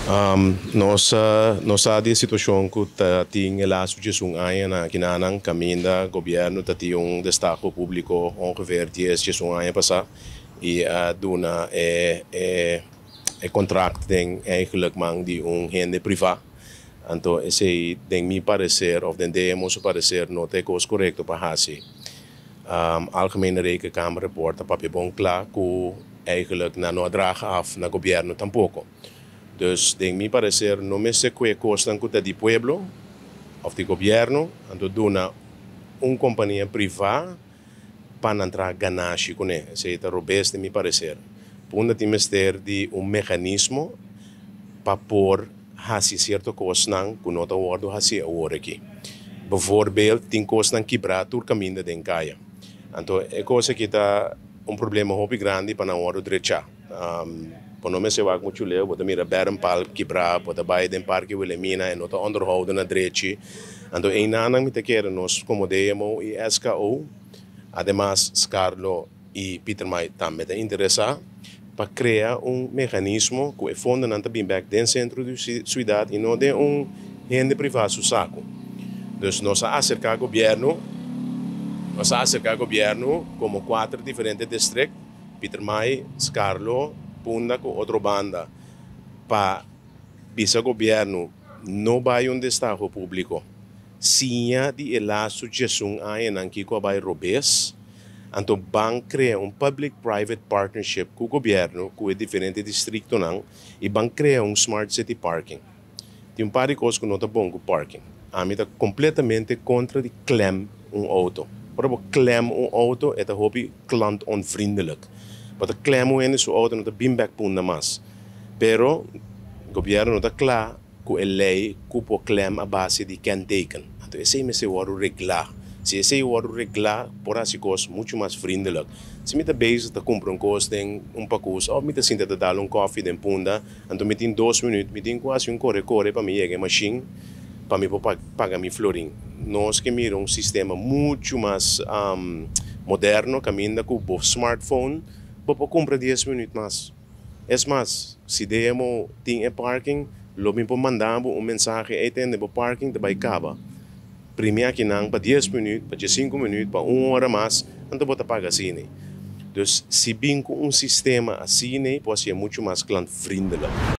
Nos sa di e situashon ku ta tin e lastu 11 aña na kinanan kaminda gobièrnu ta tin un destaho públiko ongeveer 10, 11 aña pasá i a duna e kontrakt den eigenlijk man di un hende privá. Anto esei den mi pareser òf den DMO su pareser no ta e kos korekto pa hasi. Algemene Rekenkamer rapport ta papia bon kla ku eigenlijk nan no a draag af na gobièrnu tampoko. Dus den mi pareser no mester kue kosnan ku ta di pueblo òf di gobièrnu, anto duna un kompania privá pa nan traha ganashi kuné. Esei ta robes den mi pareser. Punda tin mester di un mekanismo pa por hasi sierto kosnan ku no ta wòrdu hasi awor aki. Bijvoorbeeld, tin kosnan kibrá tur kaminda den kaya. Anto e kos aki ta un problema hopi grandi pa nan wòrdu drechá. Bo no mester wak muchu leu, bo ta mira bermpal kibrá, bo ta bai den Parke Wilhelmina e no ta onderhouden na drechi. Anto einan mi ta kere nos komo DMO i SKO, ademas Skarlo i Pietermaai tambe ta interesá pa krea un mekanismo ku e fondonan ta bin bèk den sentro di siudat i no den un hende privá su saku. Dus nos a aserká gobièrnu, nos a aserká gobièrnu komo kuater diferente distrikt, Pietermaai, Skarlo, Punda ku Otrobanda, pa bisa gobièrnu no bai un destaho públiko. Siña di e lastu 11 añanan kiko a bai robes, anto ban krea un public-private partnership ku gobièrnu, ku e diferente distriktonan, i ban krea un smart city parking. Tin un par di kos ku no ta bon ku parking. Ami ta kompletamente kontra di klem un outo. Ora bo klem un outo, e ta hopi klantonvriendelijk. Bo ta klem un hende su outo, no ta bin bèk Punda mas. Pero gobièrnu no ta kla ku e lei ku por klem a base di kenteken. Anto esei mester wòrdu reglá. Si esei wòrdu reglá, por hasi kos muchu mas vriendelijk. Si mi ta bezig ta kumpra un kos den un pakus, òf mi ta sinta ta dal un kòfi den Punda, anto mi tin 2 minüt, mi tin ku hasi un kore kore pa mi yega e mashin, pa mi por paga mi florin. Nos ke mira un sistema muchu mas moderno, kaminda ku bo smartphone, bo por kumpra 10 minüt mas. Es mas, si DMO tin e parking, lo mi por manda bo un mensahe, ei tende bo parking ta bai kaba. Primi akinan pa 10 minüt, pa 5 minüt, pa un ora mas, anto bo ta paga asina. Dus si bin ku un sistema asina, por hasié muchu mas klantvriendelijk.